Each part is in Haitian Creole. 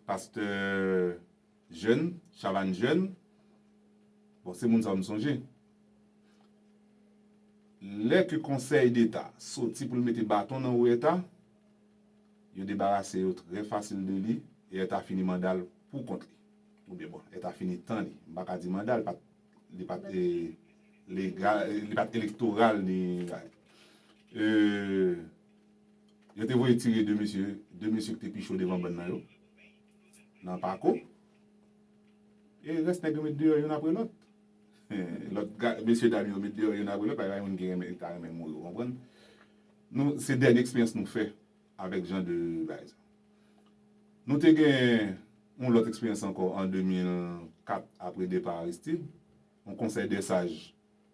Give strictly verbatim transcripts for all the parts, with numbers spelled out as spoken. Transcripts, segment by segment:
Pastè Jèn, Chavannes Jèn, bon, se moun sa yo m sonje. Lè ke Konsèy Deta soti pou l mete baton nan wo Èta, yo debarase yo trè fasil de li, e Èta fini manda l pou kont li. Oubyen bon, Èta fini tan li. M pa ka di manda l, pa t, li pa t, e, legal, li pa t elektoral, ni, e, yo te voye tire de mesye, de mesye ki te pi cho devan bann nan yo, nan Pako. E rès nèg yo met deyò youn apre lòt. Lòt ga-, mesye dam yo met deyò youn apre lòt, pa gen moun ki renmen, ta renmen mouri, ou konprann? Nou, se dènye eksperyans nou fè avèk jan de bagay sa. Nou te gen yon lòt eksperyans ankò an de mil kat apre depa Aristide, yon konsèy dè saj.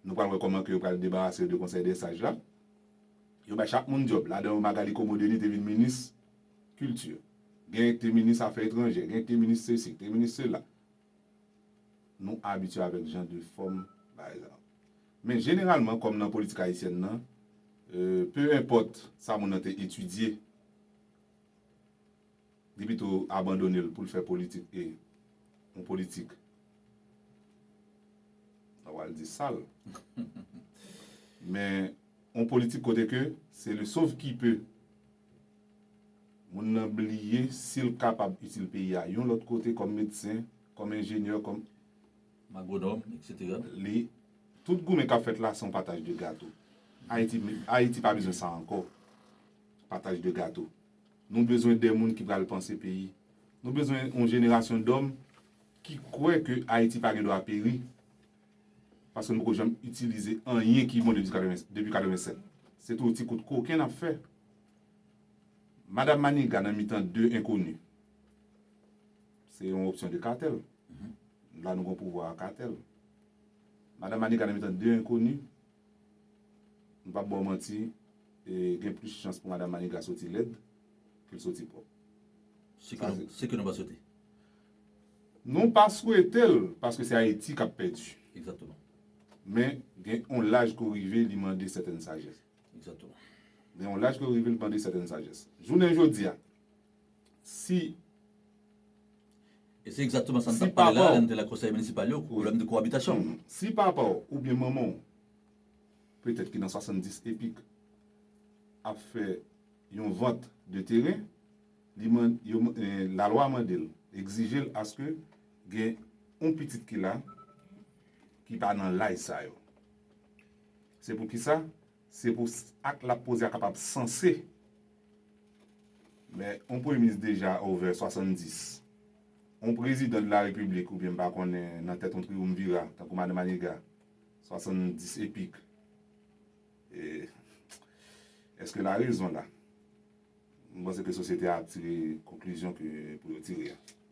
Nou pral wè kòman ke yo pral debarase yo de konsèy dè saj la. Yo bay chak moun djòb. Ladan yo, Magalie Comeau-Denis te vin minis kilti. Gen ki te minis afè etranjè, gen ki te minis sesi, ki te minis sela. Nou abitye avèk jan de fòm bagay sa. Men jeneralman, kòm nan politik ayisyèn nan, e, pe enpòt sa moun nan te etidye, li pito abandone l pou l fè politik e yon politik, nou pral di sal. Men yon politik kote ke se le sauve qui peut. Moun nan bliye si l kapab itil peyi a yon lòt kote kòm medsen, kòm enjenyè, kòm agwonòm, etsetera. Li, tout goumen k ap fèt la, se yon pataj de gato. Ayiti, Ayiti pa bezwen sa ankò. Pataj de gato. Nou bezwen de moun ki pral panse peyi. Nou bezwen yon jenerasyon dòm ki kwè ke Ayiti pa gen dwa peri. Paske nou poko janm itilize anyen ki bon depi katreven, depi katreven sèt. Se tou ti kout koken n ap fè. Madanm Maniga nan mitan de enkoni. Se yon opsyon de katèl. Mhm. La nou gon pouvwa a katèl. Madanm Maniga nan mitan de enkoni. M p ap ba w manti, e gen plis chans pou Madanm Maniga soti lèd ke l soti pwòp. Se ke Sa, nou, se- se ke nou pa swete. Nou pa swete l, paske se Ayiti k ap pèdi. Egzakteman. Men, gen yon laj ke w rive, li mande sètèn sajès. Egzakteman. Gen yon laj ke w rive, li mande sètèn sajès. Jounen jodi a, si E se egzakteman sa n t ap pale la, lè n te la konsèy minisipal yo, pwoblèm de koabitasyon. Si papa w oubyen manman w, petèt ki nan swasanndis epik, ap fè yon vant de teren, li man-, yo, eh, lalwa mande l, egzije l aske gen yon pitit ki la, ki pa nan laj sa yo. Se pou kisa? Se pou s-, ak l ap poze a kapab sanse. Men, yon premye minis deja over swasanndis. Yon prezidan de la repiblik, oubyen m pa konnen, nan tèt yon triyumvira, tankou Madan Maniga, swasanndis epik. E, èske l a rezon la? M panse ke sosyete a ap tire konklizyon ke pou yo tire a.